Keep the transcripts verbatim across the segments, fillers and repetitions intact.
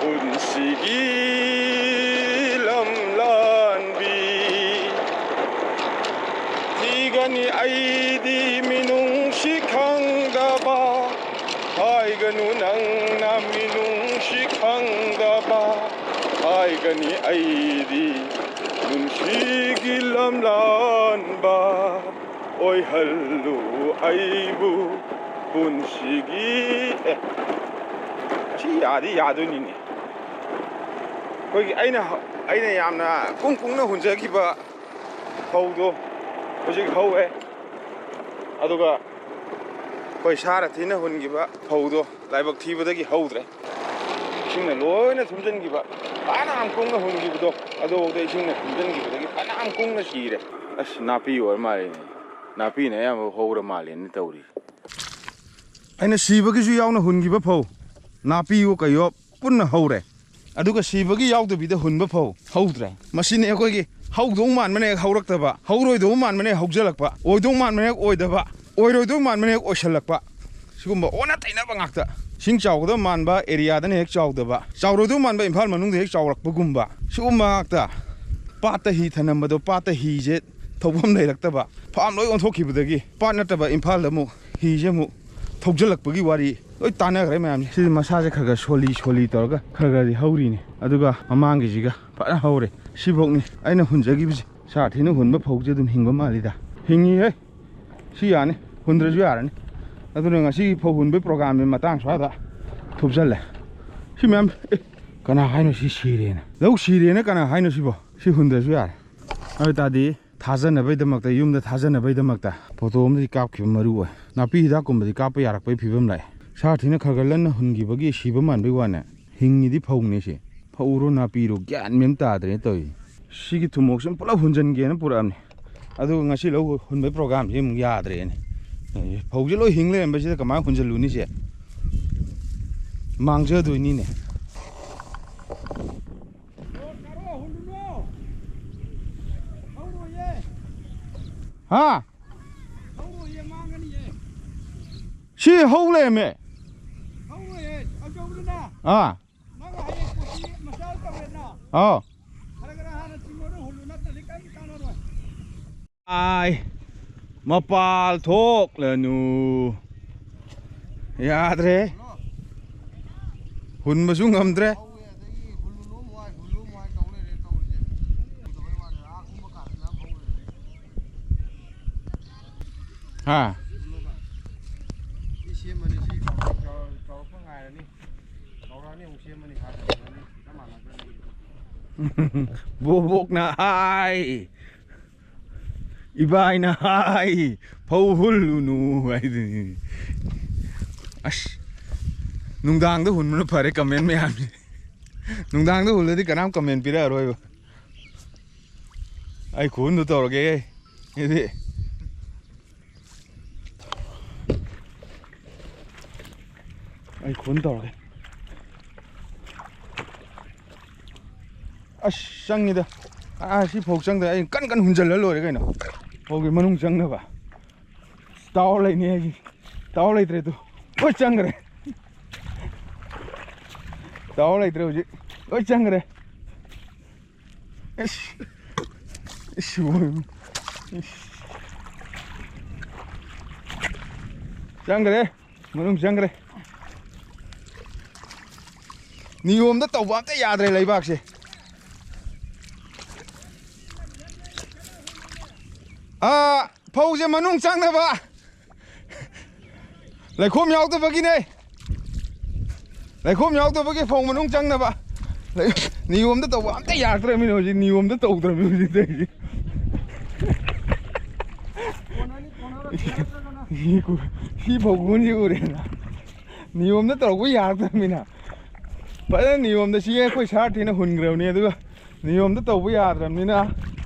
ꯄꯨꯟꯁꯤꯒꯤ ꯂꯝꯂꯥꯟꯕꯤ ꯊꯤꯒꯅꯤ ꯑꯩꯗꯤ ꯃꯤꯅꯨꯡꯁꯤ ꯈꯪꯗꯕ꯫ ꯍꯥꯏꯒꯅꯨ ꯅꯪꯅ ꯃꯤꯅꯨꯡꯁꯤ ꯈꯪꯗꯕ꯫ ꯍꯥꯏꯒꯅꯤ ꯑꯩꯗꯤ ꯄꯨꯟꯁꯤꯒꯤ ꯂꯝꯂꯥꯟꯕ꯫ ꯑꯣꯏꯍꯜꯂꯨ ꯑꯩꯕꯨ ꯄꯨꯟꯁꯤꯒꯤ꯫ ꯑꯦ, ꯑꯁꯤ ꯌꯥꯗꯤ ꯌꯥꯗꯣꯏꯅꯤꯅꯦ꯫ ꯑꯩꯈꯣꯏꯒꯤ ꯑꯩꯅ, ꯑꯩꯅ ꯌꯥꯝꯅ ꯀꯨꯡ ꯀꯨꯡꯅ ꯍꯨꯟꯖꯈꯤꯕ ꯐꯧꯗꯣ ꯍꯧꯖꯤꯛ ꯍꯧꯋꯦ꯫ ꯑꯗꯨꯒ ꯑꯩꯈꯣꯏ ꯁꯥꯔ ꯊꯤꯅ ꯍꯨꯟꯈꯤꯕ ꯐꯧꯗꯣ ꯂꯥꯏꯕꯛ ꯊꯤꯕꯗꯒꯤ ꯍꯧꯗ꯭ꯔꯦ꯫ ꯏꯁꯤꯡꯅ ꯂꯣꯏꯅ ꯊꯨꯝꯖꯤꯟꯈꯤꯕ, ꯐꯅꯌꯥꯝ ꯀꯨꯡꯅ ꯍꯨꯟꯈꯤꯕꯗꯣ, ꯑꯗꯨꯐꯥꯎꯗ ꯏꯁꯤꯡꯅ ꯊꯨꯝꯖꯤꯟꯈꯤꯕꯗꯒꯤ ꯐꯅꯌꯥꯝ ꯀꯨꯡꯅ ꯁꯤꯔꯦ꯫ ꯑꯁ, ꯅꯥꯄꯤ ꯑꯣꯏꯔ ꯃꯥꯜꯂꯦꯅꯦ꯫ ꯅꯥꯄꯤꯅ ꯑꯌꯥꯝꯕ ꯍꯧꯔ ꯃꯥꯜꯂꯦꯅꯦ ꯇꯧꯔꯤ꯫ ꯑꯩꯅ ꯁꯤꯕꯒꯤꯁꯨ ꯌꯥꯎꯅ ꯍꯨꯟꯈꯤꯕ ꯐꯧ, ꯅꯥꯄꯤꯌꯣ ꯀꯩꯌꯣ ꯄꯨꯟꯅ ꯍꯧꯔꯦ꯫ ꯑꯗꯨꯒ ꯁꯤꯕꯒꯤ ꯌꯥꯎꯗꯕꯤꯗ ꯍꯨꯟꯕ ꯐꯧ ꯍꯧꯗ꯭ꯔꯦ꯫ ꯃꯁꯤꯅꯤ ꯑꯩꯈꯣꯏꯒꯤ ꯍꯧꯗꯧ ꯃꯥꯟꯕꯅ ꯍꯦꯛ ꯍꯧꯔꯛꯇꯕ, ꯍꯧꯔꯣꯏꯗꯧ ꯃꯥꯟꯕꯅ ꯍꯦꯛ ꯍꯧꯖꯜꯂꯛꯄ, ꯑꯣꯏꯗꯧ ꯃꯥꯟꯕꯅ ꯍꯦꯛ ꯑꯣꯏꯗꯕ, ꯑꯣꯏꯔꯣꯏꯗꯧ ꯃꯥꯟꯕꯅ ꯍꯦꯛ ꯑꯣꯏꯁꯜꯂꯛꯄ꯫ ꯁꯤꯒꯨꯝꯕ ꯑꯣꯟꯅ ꯇꯩꯅꯕ ꯉꯥꯛꯇ꯫ ꯏꯁꯤꯡ ꯆꯥꯎꯒꯗꯕ ꯃꯥꯟꯕ ꯑꯦꯔꯤꯌꯥꯗꯅ ꯍꯦꯛ ꯆꯥꯎꯗꯕ, ꯆꯥꯎꯔꯣꯏꯗꯧ ꯃꯥꯟꯕ ꯏꯝꯐꯥꯜ ꯃꯅꯨꯡꯗ ꯍꯦꯛ ꯆꯥꯎꯔꯛꯄꯒꯨꯝꯕ, ꯁꯤꯒꯨꯝꯕ ꯉꯥꯛꯇ꯫ ꯄꯥꯠꯇ ꯍꯤ ꯊꯅꯝꯕꯗꯣ, ꯄꯥꯠꯇ ꯍꯤꯁꯦ ꯊꯧꯐꯝ ꯂꯩꯔꯛꯇꯕ, ꯐꯥꯝ ꯂꯣꯏ ꯑꯣꯟꯊꯣꯛꯈꯤꯕꯗꯒꯤ ꯄꯥꯠ ꯅꯠꯇꯕ ꯏꯝꯐꯥꯜꯗ ꯑꯃꯨꯛ ꯍꯤꯁꯦ ꯑꯃꯨꯛ ꯊꯧꯖꯤꯜꯂꯛꯄꯒꯤ ꯋꯥꯔꯤ ꯂꯣꯏ ꯇꯥꯟꯅꯈ꯭ꯔꯦ ꯃꯌꯥꯝꯁꯦ꯫ ꯁꯤꯗꯤ ꯃꯁꯥꯁꯦ ꯈꯔ ꯈꯔ ꯁꯣꯜꯂꯤ ꯁꯣꯜꯂꯤ ꯇꯧꯔꯒ ꯈꯔ ꯈꯔꯗꯤ ꯍꯧꯔꯤꯅꯦ꯫ ꯑꯗꯨꯒ ꯃꯃꯥꯡꯒꯤꯁꯤꯒ ꯐꯖꯅ ꯍꯧꯔꯦ꯫ ꯁꯤꯐꯧꯅꯤ ꯑꯩꯅ ꯍꯨꯟꯖꯈꯤꯕꯁꯦ꯫ ꯁꯥꯔ ꯊꯤꯅ ꯍꯨꯟꯕ ꯐꯧꯁꯦ ꯑꯗꯨꯝ ꯍꯤꯡꯕ ꯃꯥꯜꯂꯤꯗ꯫ ꯍꯤꯡꯉꯤꯍꯦ꯫ ꯁꯤ ꯌꯥꯅꯤ, ꯍꯨꯟꯗ꯭ꯔꯁꯨ ꯌꯥꯔꯅꯤ꯫ ꯑꯗꯨꯅ ꯉꯁꯤꯒꯤ ꯐꯧ ꯍꯨꯟꯕꯒꯤ ꯄ꯭ꯔꯣꯒ꯭ꯔꯥꯝꯁꯦ ꯃꯇꯥꯡ ꯁ꯭ꯋꯥꯏꯗ ꯊꯨꯞꯆꯜꯂꯦ꯫ ꯁꯤ ꯃꯌꯥꯝ, ꯑꯦ, ꯀꯅꯥ ꯍꯥꯏꯅꯣ ꯁꯤ ꯁꯤꯔꯦꯅ? ꯂꯧ ꯁꯤꯔꯦꯅ ꯀꯅꯥ ꯍꯥꯏꯅꯣ ꯁꯤꯕꯣ? ꯁꯤ ꯍꯨꯟꯗ꯭ꯔꯁꯨ ꯌꯥꯔꯦ꯫ ꯑꯗꯨ ꯑꯣꯏ ꯇꯥꯔꯗꯤ ꯊꯥꯖꯅꯕꯩꯗꯃꯛꯇ, ꯌꯨꯝꯗ ꯊꯥꯖꯅꯕꯩꯗꯃꯛꯇ ꯐꯣꯇꯣ ꯑꯃꯗꯤ ꯀꯥꯞꯈꯤꯕ ꯃꯔꯨ ꯑꯣꯏ꯫ ꯅꯥꯄꯤ ꯍꯤꯗꯥꯛꯀꯨꯝꯕꯗꯤ ꯀꯥꯞꯄ ꯌꯥꯔꯛꯄꯒꯤ ꯐꯤꯕꯝ ꯂꯥꯛꯑꯦ꯫ ꯁꯥꯔ ꯊꯤꯅ ꯈꯔ ꯈꯔ ꯂꯟꯅ ꯍꯨꯟꯈꯤꯕꯒꯤ ꯁꯤꯕ ꯃꯥꯟꯕꯩ ꯋꯥꯅꯦ꯫ ꯍꯤꯡꯉꯤꯗꯤ ꯐꯧꯅꯦ ꯁꯤ꯫ ꯐꯧꯔꯣ ꯅꯥꯄꯤꯔꯣ ꯒ꯭ꯌꯥꯟ ꯃꯦꯟ ꯇꯥꯗ꯭ꯔꯦꯅ ꯇꯧꯔꯤ꯫ ꯁꯤꯒꯤ ꯊꯨꯝꯃꯣꯛꯁꯤꯃ ꯄꯨꯂꯞ ꯍꯨꯟꯖꯟꯒꯦꯅ ꯄꯨꯔꯛꯑꯕꯅꯤ꯫ ꯑꯗꯨꯒ ꯉꯁꯤ ꯂꯧ ꯍꯨꯟꯕꯩ ꯄ꯭ꯔꯣꯒ꯭ꯔꯥꯝꯁꯤ ꯑꯃꯨꯛ ꯌꯥꯗ꯭ꯔꯦꯅꯦ꯫ ꯐꯧꯁꯦ ꯂꯣꯏ ꯍꯤꯡ ꯂꯩꯔꯝꯕꯁꯤꯗ ꯀꯃꯥꯏꯅ ꯍꯨꯟꯖꯜꯂꯨꯅꯤ ꯁꯦ? ꯃꯥꯡꯖꯗꯣꯏꯅꯤꯅꯦ꯫ ꯍꯥ? ꯁꯤ ꯍꯧ ꯂꯩꯔꯝꯃꯦ꯫ ꯑꯥ꯫ ꯑꯥꯎ꯫ ꯑꯥꯏ, ꯃꯄꯥꯜ ꯊꯣꯛꯂꯅꯨ꯫ ꯌꯥꯗ꯭ꯔꯦ꯫ ꯍꯨꯟꯕꯁꯨ ꯉꯝꯗ꯭ꯔꯦ꯫ ꯍꯥ? ꯁꯤ ꯁꯦꯝꯃꯅꯤ, ꯁꯤ ꯆꯥꯎꯔꯛꯄ ꯉꯥꯏꯔꯅꯤ꯫ ꯆꯥꯎꯔꯛꯑꯅꯤ, ꯑꯃꯨꯛ ꯁꯦꯝꯃꯅꯤ, ꯍꯥꯟꯅ ꯁꯦꯝꯃꯅꯤ꯫ ꯆꯞ ꯃꯥꯟꯅꯗ꯭ꯔꯅꯤ꯫ ꯕꯣꯕꯣꯛꯅ ꯍꯥꯏ, ꯏꯕꯥꯏꯅ ꯍꯥꯏ, "ꯐꯧ ꯍꯨꯜꯂꯨꯅꯨ" ꯍꯥꯏꯗꯨꯅꯤ꯫ ꯑꯁ, ꯅꯨꯡꯗꯥꯡꯗ ꯍꯨꯟꯕꯅ ꯐꯔꯦ, comment ꯃꯌꯥꯝꯁꯦ꯫ ꯅꯨꯡꯗꯥꯡꯗ ꯍꯨꯜꯂꯗꯤ ꯀꯅꯥꯝ comment ꯄꯤꯔꯛꯑꯔꯣꯏꯕ꯫ ꯑꯩ ꯈꯨꯍꯨꯟꯗꯨ ꯇꯧꯔꯒꯦ꯫ ꯑꯩꯗꯤ ꯑꯩ ꯈꯨꯟ ꯇꯧꯔꯒꯦ꯫ ꯑꯁ, ꯆꯪꯉꯤꯗ꯫ ꯑꯥ, ꯁꯤ ꯐꯧ ꯆꯪꯗ꯭ꯔꯦ꯫ ꯑꯩ ꯀꯟ ꯀꯟ ꯍꯨꯟꯖꯜꯂ ꯂꯣꯏꯔꯦ ꯀꯩꯅꯣ꯫ ꯐꯧꯒꯤ ꯃꯅꯨꯡ ꯆꯪꯅꯕ꯫ ꯇꯥꯋꯔ ꯂꯩꯅꯤ ꯍꯥꯏꯁꯤ꯫ ꯇꯥꯋꯔ ꯂꯩꯇ꯭ꯔꯦ ꯑꯗꯨ꯫ ꯂꯣꯏ ꯆꯪꯈ꯭ꯔꯦ꯫ ꯇꯥꯋꯔ ꯂꯩꯇ꯭ꯔꯦ ꯍꯧꯖꯤꯛ꯫ ꯂꯣꯏ ꯆꯪꯈ꯭ꯔꯦ꯫ ꯏꯁ꯫ ꯏꯁ, ꯏꯕꯨꯡꯉꯣ꯫ ꯏꯁ꯫ ꯆꯪꯈ꯭ꯔꯦ꯫ ꯃꯅꯨꯡ ꯆꯪꯈ꯭ꯔꯦ꯫ ꯅꯤꯌꯣꯝꯗ ꯇꯧꯕ ꯑꯝꯇ ꯌꯥꯗ꯭ꯔꯦ ꯂꯩꯕꯥꯛꯁꯦ꯫ ꯑꯥ, ꯐꯧꯁꯦ ꯃꯅꯨꯡ ꯆꯪꯅꯕ꯫ ꯂꯩꯈꯣꯝ ꯌꯥꯎꯗꯕꯒꯤꯅꯦ꯫ ꯂꯩꯈꯣꯝ ꯌꯥꯎꯗꯕꯒꯤ ꯐꯧ ꯃꯅꯨꯡ ꯆꯪꯅꯕ꯫ ꯂꯩ-, ꯅꯤꯌꯣꯝꯗ ꯇꯧꯕ ꯑꯝꯇ ꯌꯥꯔꯛꯇ꯭ꯔꯕꯅꯤꯅ ꯍꯧꯖꯤꯛ, ꯅꯤꯌꯣꯝꯗ ꯇꯧꯗ꯭ꯔꯕꯅꯤ ꯍꯧꯖꯤꯛ ꯇꯧꯔꯤꯁꯦ꯫ ꯁꯤ ꯀꯨ-, ꯁꯤ ꯐꯧ ꯈꯨꯟꯁꯤ ꯎꯔꯦꯅ꯫ ꯅꯤꯌꯣꯝꯗ ꯇꯧꯔꯛꯄ ꯌꯥꯔꯛꯇ꯭ꯔꯕꯅꯤꯅ꯫ ꯐꯖꯅ ꯅꯤꯌꯣꯝꯗ ꯁꯤ ꯑꯩꯈꯣꯏ ꯁꯥꯔ ꯊꯤꯅ ꯍꯨꯟꯈ꯭ꯔꯕꯅꯤ, ꯑꯗꯨꯒ ꯅꯤꯌꯣꯝꯗ ꯇꯧꯕ ꯌꯥꯗ꯭ꯔꯕꯅꯤꯅ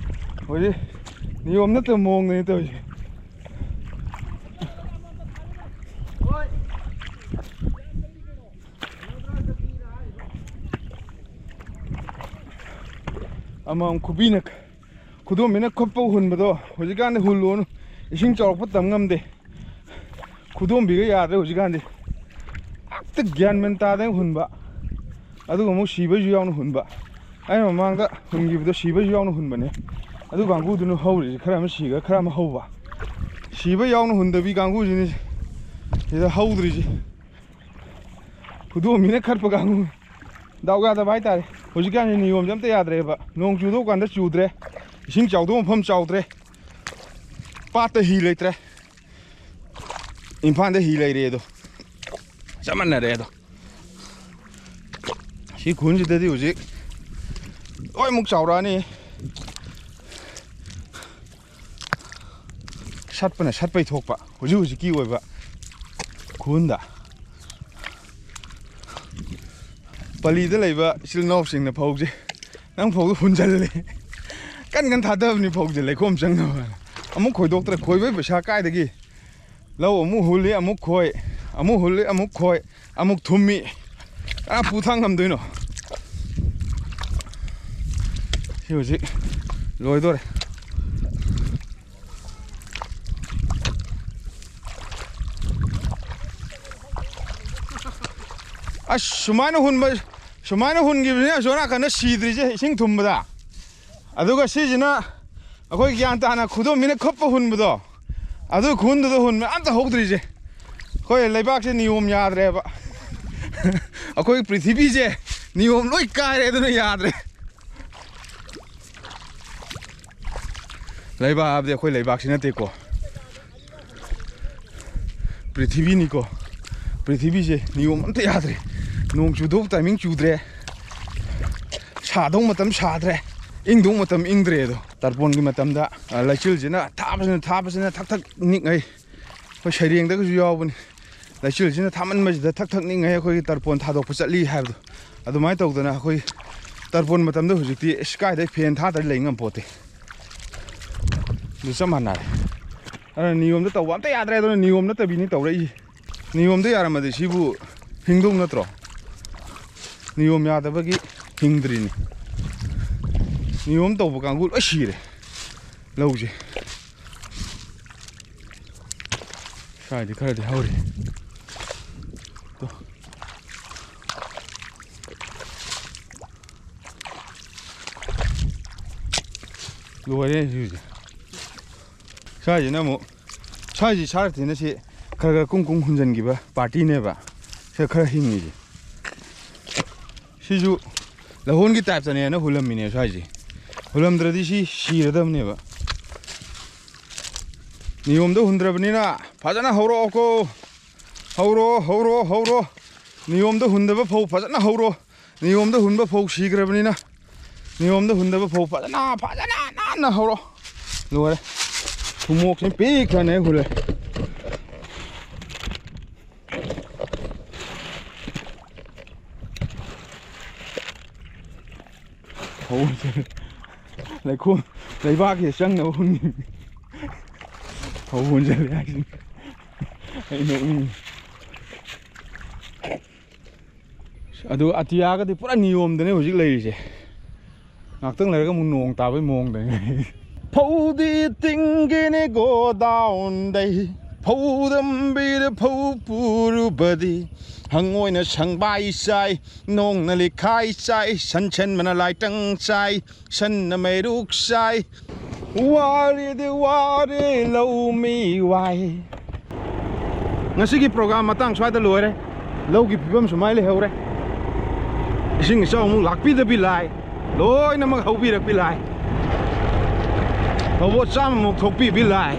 ꯍꯧꯖꯤꯛ ꯅꯤꯌꯣꯝ ꯅꯠꯇꯕ ꯃꯑꯣꯡꯗꯅꯤ ꯇꯧꯔꯤꯁꯦ꯫ ꯑꯃꯃꯝ ꯈꯨꯕꯤꯅ, ꯈꯨꯗꯣꯝꯕꯤꯅ ꯈꯨꯠꯄꯧ ꯍꯨꯟꯕꯗꯣ ꯍꯧꯖꯤꯛꯀꯥꯟꯗꯤ ꯍꯨꯜꯂꯨꯅꯨ, ꯏꯁꯤꯡ ꯆꯥꯎꯔꯛꯄ ꯇꯝ ꯉꯝꯗꯦ꯫ ꯈꯨꯗꯣꯝꯕꯤꯒ ꯌꯥꯗ꯭ꯔꯦ ꯍꯧꯖꯤꯛꯀꯥꯟꯗꯤ꯫ ꯍꯦꯛꯇ ꯒ꯭ꯌꯥꯟ ꯃꯦꯟ ꯇꯥꯗꯅ ꯍꯨꯟꯕ, ꯑꯗꯨꯒ ꯑꯃꯨꯛ ꯁꯤꯕꯩꯁꯨ ꯌꯥꯎꯅ ꯍꯨꯟꯕ꯫ ꯑꯩꯅ ꯃꯃꯥꯡꯗ ꯍꯨꯟꯈꯤꯕꯗꯣ ꯁꯤꯕꯁꯨ ꯌꯥꯎꯅ ꯍꯨꯟꯕꯅꯦ꯫ ꯑꯗꯨ ꯀꯥꯡꯕꯨꯗꯨꯅ ꯍꯧꯔꯤꯁꯦ, ꯈꯔ ꯑꯃ ꯁꯤꯈ꯭ꯔ, ꯈꯔ ꯑꯃ ꯍꯧꯕ꯫ ꯁꯤꯕ ꯌꯥꯎꯅ ꯍꯨꯟꯗꯕꯤ ꯀꯥꯡꯕꯨꯁꯤꯅꯤ ꯁꯤꯗ ꯍꯧꯗ꯭ꯔꯤꯁꯦ꯫ ꯈꯨꯗꯣꯝꯕꯤꯅ ꯈꯠꯄ ꯀꯥꯡꯕꯨ꯫ ꯗꯥꯎ ꯌꯥꯗꯕ ꯍꯥꯏꯇꯥꯔꯦ꯫ ꯍꯧꯖꯤꯛꯀꯥꯟꯁꯤ ꯅꯤꯌꯣꯝꯁꯦ ꯑꯝꯇ ꯌꯥꯗ꯭ꯔꯦꯕ꯫ ꯅꯣꯡ ꯆꯨꯗꯧ ꯀꯥꯟꯗ ꯆꯨꯗ꯭ꯔꯦ, ꯏꯁꯤꯡ ꯆꯥꯎꯗꯧ ꯃꯐꯝ ꯆꯥꯎꯗ꯭ꯔꯦ꯫ ꯄꯥꯠꯇ ꯍꯤ ꯂꯩꯇ꯭ꯔꯦ, ꯏꯝꯐꯥꯜꯗ ꯍꯤ ꯂꯩꯔꯦ ꯑꯗꯣ꯫ ꯆꯞ ꯃꯥꯟꯅꯔꯦ ꯑꯗꯣ꯫ ꯁꯤ ꯈꯨꯟꯁꯤꯗꯗꯤ ꯍꯧꯖꯤꯛ ꯂꯣꯏꯃꯨꯛ ꯆꯥꯎꯔꯛꯑꯅꯤ꯫ ꯁꯠꯄꯅ ꯁꯠꯄꯩ ꯊꯣꯛꯄ ꯍꯧꯖꯤꯛ ꯍꯧꯖꯤꯛꯀꯤ ꯑꯣꯏꯕ ꯈꯨꯟꯗ꯫ ꯄꯜꯂꯤꯗ ꯂꯩꯕ ꯏꯆꯤꯜ ꯏꯅꯥꯎꯁꯤꯡꯅ ꯐꯧꯁꯦ, ꯅꯪ ꯐꯧꯗꯣ ꯍꯨꯟꯖꯜꯂꯦ꯫ ꯀꯟ ꯀꯟ ꯊꯥꯗꯕꯅꯤ ꯐꯧꯁꯦ ꯂꯩꯈꯣꯝ ꯆꯪꯅꯕ꯫ ꯑꯃꯨꯛ ꯈꯣꯏꯗꯣꯛꯇ꯭ꯔꯦ꯫ ꯈꯣꯏꯕꯩ ꯄꯩꯁꯥ ꯀꯥꯏꯗꯒꯤ? ꯂꯧ ꯑꯃꯨꯛ ꯍꯨꯜꯂꯤ, ꯑꯃꯨꯛ ꯈꯣꯏ, ꯑꯃꯨꯛ ꯍꯨꯜꯂꯤ, ꯑꯃꯨꯛ ꯈꯣꯏ, ꯑꯃꯨꯛ ꯊꯨꯝꯃꯤ꯫ ꯀꯅꯥ ꯄꯨ ꯊꯥꯡ ꯉꯝꯗꯣꯏꯅꯣ? ꯁꯤ ꯍꯧꯖꯤꯛ ꯂꯣꯏꯗꯣꯔꯦ꯫ ꯑꯁ, ꯁꯨꯃꯥꯏꯅ ꯍꯨꯟꯕ, ꯁꯨꯃꯥꯏꯅ ꯍꯨꯟꯈꯤꯕꯁꯤꯅ ꯑꯁꯣꯝ ꯅꯥꯀꯟꯗ ꯁꯤꯗ꯭ꯔꯤꯁꯦ ꯏꯁꯤꯡ ꯊꯨꯝꯕꯗ꯫ ꯑꯗꯨꯒ ꯁꯤꯁꯤꯅ ꯑꯩꯈꯣꯏ ꯒ꯭ꯌꯥꯟ ꯇꯥꯅ ꯈꯨꯗꯣꯝꯕꯤꯅ ꯈꯨꯞꯄ ꯍꯨꯟꯕꯗꯣ, ꯑꯗꯨ ꯈꯨꯟꯗꯨꯗ ꯍꯨꯟꯕ ꯑꯝꯇ ꯍꯧꯗ꯭ꯔꯤꯁꯦ꯫ ꯑꯩꯈꯣꯏ ꯂꯩꯕꯥꯛꯁꯦ ꯅꯤꯌꯣꯝ ꯌꯥꯗ꯭ꯔꯦꯕ꯫ ꯑꯩꯈꯣꯏ ꯄ꯭ꯔꯤꯊꯤꯕꯤꯁꯦ ꯅꯤꯌꯣꯝ ꯂꯣꯏ ꯀꯥꯏꯔꯦ, ꯑꯗꯨꯅ ꯌꯥꯗ꯭ꯔꯦ꯫ ꯂꯩꯕꯥꯛ ꯍꯥꯏꯕꯗꯤ ꯑꯩꯈꯣꯏ ꯂꯩꯕꯥꯛꯁꯤ ꯅꯠꯇꯦꯀꯣ, ꯄ꯭ꯔꯤꯊꯤꯕꯤꯅꯤꯀꯣ꯫ ꯄ꯭ꯔꯤꯊꯤꯕꯤꯁꯦ ꯅꯤꯌꯣꯝ ꯑꯝꯇ ꯌꯥꯗ꯭ꯔꯦ꯫ ꯅꯣꯡ ꯆꯨꯗꯧ ꯇꯥꯏꯃꯤꯡ ꯆꯨꯗ꯭ꯔꯦ, ꯁꯥꯗꯧ ꯃꯇꯝ ꯁꯥꯗ꯭ꯔꯦ, ꯏꯪꯗꯧ ꯃꯇꯝ ꯏꯪꯗ꯭ꯔꯦ꯫ ꯑꯗꯣ ꯇꯔꯄꯣꯟꯒꯤ ꯃꯇꯝꯗ, ꯑ, ꯂꯩꯆꯤꯜꯁꯤꯅ ꯊꯥꯕꯁꯤꯅ, ꯊꯥꯕꯁꯤꯅ ꯊꯛ ꯊꯛ ꯅꯤꯛꯉꯩ꯫ ꯑꯩꯈꯣꯏ ꯁꯩꯔꯦꯡꯗꯒꯁꯨ ꯌꯥꯎꯕꯅꯤ, ꯂꯩꯆꯤꯜꯁꯤꯅ ꯊꯥꯃꯟꯕꯁꯤꯗ ꯊꯛ ꯊꯛ ꯅꯤꯛꯉꯩ ꯑꯩꯈꯣꯏꯒꯤ ꯇꯔꯄꯣꯟ ꯊꯥꯗꯣꯛꯄ ꯆꯠꯂꯤ ꯍꯥꯏꯕꯗꯣ꯫ ꯑꯗꯨꯃꯥꯏꯅ ꯇꯧꯗꯅ ꯑꯩꯈꯣꯏ ꯇꯔꯄꯣꯟ ꯃꯇꯝꯗ ꯍꯧꯖꯤꯛꯇꯤ ꯏꯁ ꯀꯥꯏꯗꯩ ꯐꯦꯟ ꯊꯥꯗ꯭ꯔꯗꯤ ꯂꯩ ꯉꯝꯄꯣꯠꯇꯦ꯫ ꯑꯗꯨ ꯆꯞ ꯃꯥꯟꯅꯔꯦ꯫ ꯑꯗꯨꯅ ꯅꯤꯌꯣꯝꯗ ꯇꯧꯕ ꯑꯝꯇ ꯌꯥꯗ꯭ꯔꯦ꯫ ꯑꯗꯨꯅ ꯅꯤꯌꯣꯝ ꯅꯠꯇꯕꯤꯅꯤ ꯇꯧꯔꯛꯏꯁꯦ꯫ ꯅꯤꯌꯣꯝꯗ ꯌꯥꯔꯝꯃꯗꯤ ꯁꯤꯕꯨ ꯍꯤꯡꯗꯧ ꯅꯠꯇ꯭ꯔꯣ? ꯅꯤꯌꯣꯝ ꯌꯥꯗꯕꯒꯤ ꯍꯤꯡꯗ꯭ꯔꯤꯅꯤ꯫ ꯅꯤꯌꯣꯝ ꯇꯧꯕ ꯀꯥꯡꯕꯨ ꯂꯣꯏ ꯁꯤꯔꯦ ꯂꯧꯁꯦ꯫ ꯁ꯭ꯋꯥꯏꯗꯤ ꯈꯔꯗꯤ ꯍꯧꯔꯤ꯫ ꯇꯣ꯫ ꯂꯣꯏꯔꯦ ꯁꯤꯁꯦ꯫ ꯁ꯭ꯋꯥꯏꯁꯤꯅ ꯑꯃꯨꯛ, ꯁ꯭ꯋꯥꯏꯁꯤ ꯁꯥꯔ ꯊꯤꯅ ꯁꯤ ꯈꯔ ꯈꯔ ꯀꯨꯝ ꯀꯨꯝ ꯍꯨꯟꯖꯤꯟꯈꯤꯕ ꯄꯥꯔꯇꯤꯅꯦꯕ꯫ ꯁꯤ ꯈꯔ ꯍꯤꯡꯉꯤꯁꯦ꯫ ꯁꯤꯁꯨ ꯂꯧꯍꯣꯟꯒꯤ ꯇꯥꯏꯞꯇꯅꯦꯅ ꯍꯨꯜꯂꯝꯃꯤꯅꯦ ꯁ꯭ꯋꯥꯏꯁꯦ꯫ ꯍꯨꯜꯂꯝꯗ꯭ꯔꯗꯤ ꯁꯤ ꯁꯤꯔꯗꯕꯅꯦꯕ꯫ ꯅꯤꯌꯣꯝꯗ ꯍꯨꯟꯗ꯭ꯔꯕꯅꯤꯅ ꯐꯖꯅ ꯍꯧꯔꯛꯑꯣꯀꯣ꯫ ꯍꯧꯔꯣ, ꯍꯧꯔꯣ, ꯍꯧꯔꯣ꯫ ꯅꯤꯌꯣꯝꯗ ꯍꯨꯟꯗꯕ ꯐꯧ ꯐꯖꯅ ꯍꯧꯔꯣ꯫ ꯅꯤꯌꯣꯝꯗ ꯍꯨꯟꯕ ꯐꯧ ꯁꯤꯈ꯭ꯔꯕꯅꯤꯅ, ꯅꯤꯌꯣꯝꯗ ꯍꯨꯟꯗꯕ ꯐꯧ ꯐꯖꯅ, ꯐꯖꯅ ꯅꯥꯟꯅ ꯍꯧꯔꯣ꯫ ꯂꯣꯏꯔꯦ꯫ ꯊꯨꯝꯃꯣꯛꯁꯦ ꯄꯤꯛ ꯊꯟꯅ ꯍꯨꯜꯂꯦ꯫ ꯐꯧꯁꯦ ꯂꯩꯈꯣꯝ, ꯂꯩꯕꯥꯛꯁꯦ ꯆꯪꯅꯕ ꯍꯨꯟ-, ꯐꯧ ꯍꯨꯟꯖꯜꯂꯦ ꯍꯥꯏꯁꯤꯅꯤ꯫ ꯑꯩ ꯅꯣꯛꯅꯤꯡꯉꯤ꯫ ꯑꯗꯨ ꯑꯇꯤꯌꯥꯒꯗꯤ ꯄꯨꯔꯥ ꯅꯤꯌꯣꯝꯗꯅꯦ ꯍꯧꯖꯤꯛ ꯂꯩꯔꯤꯁꯦ꯫ ꯉꯥꯛꯇꯪ ꯂꯩꯔꯒ ꯑꯃꯨꯛ ꯅꯣꯡ ꯇꯥꯕꯩ ꯃꯑꯣꯡꯗꯅꯦ꯫ ꯐꯧꯗꯤ ꯇꯤꯡꯒꯦꯅꯦ ꯒꯣꯗꯥꯎꯟꯗꯩ, ꯐꯧꯗꯝꯕꯤꯗ ꯐꯧ ꯄꯨꯔꯨꯕꯗꯤ, ꯍꯪꯉꯣꯏꯅ ꯁꯪꯕꯥꯏ ꯆꯥꯏ, ꯅꯣꯡꯅ ꯂꯤꯈꯥꯏ ꯆꯥꯏ, ꯁꯟ ꯁꯟꯕꯅ ꯂꯥꯏꯇꯪ ꯆꯥꯏ, ꯁꯟꯅ ꯃꯩꯔꯨꯛ ꯆꯥꯏ꯫ ꯋꯥꯔꯦꯗꯤ ꯋꯥꯔꯦ ꯂꯧꯃꯤ ꯋꯥꯏ꯫ ꯉꯁꯤꯒꯤ ꯄ꯭ꯔꯣꯒ꯭ꯔꯥꯝ ꯃꯇꯥꯡ ꯁ꯭ꯋꯥꯏꯗ ꯂꯣꯏꯔꯦ꯫ ꯂꯧꯒꯤ ꯐꯤꯕꯝ ꯁꯨꯃꯥꯏꯅ ꯂꯩꯍꯧꯔꯦ꯫ ꯏꯁꯤꯡ ꯏꯆꯥꯎ ꯑꯃꯨꯛ ꯂꯥꯛꯄꯤꯗꯕꯤ ꯂꯥꯏ, ꯂꯣꯏꯅꯃꯛ ꯍꯧꯕꯤꯔꯛꯄꯤ ꯂꯥꯏ꯫ ꯐꯧꯕꯣꯠ ꯆꯥꯝꯃꯃꯨꯛ ꯊꯣꯛꯄꯤꯕꯤ ꯂꯥꯏ꯫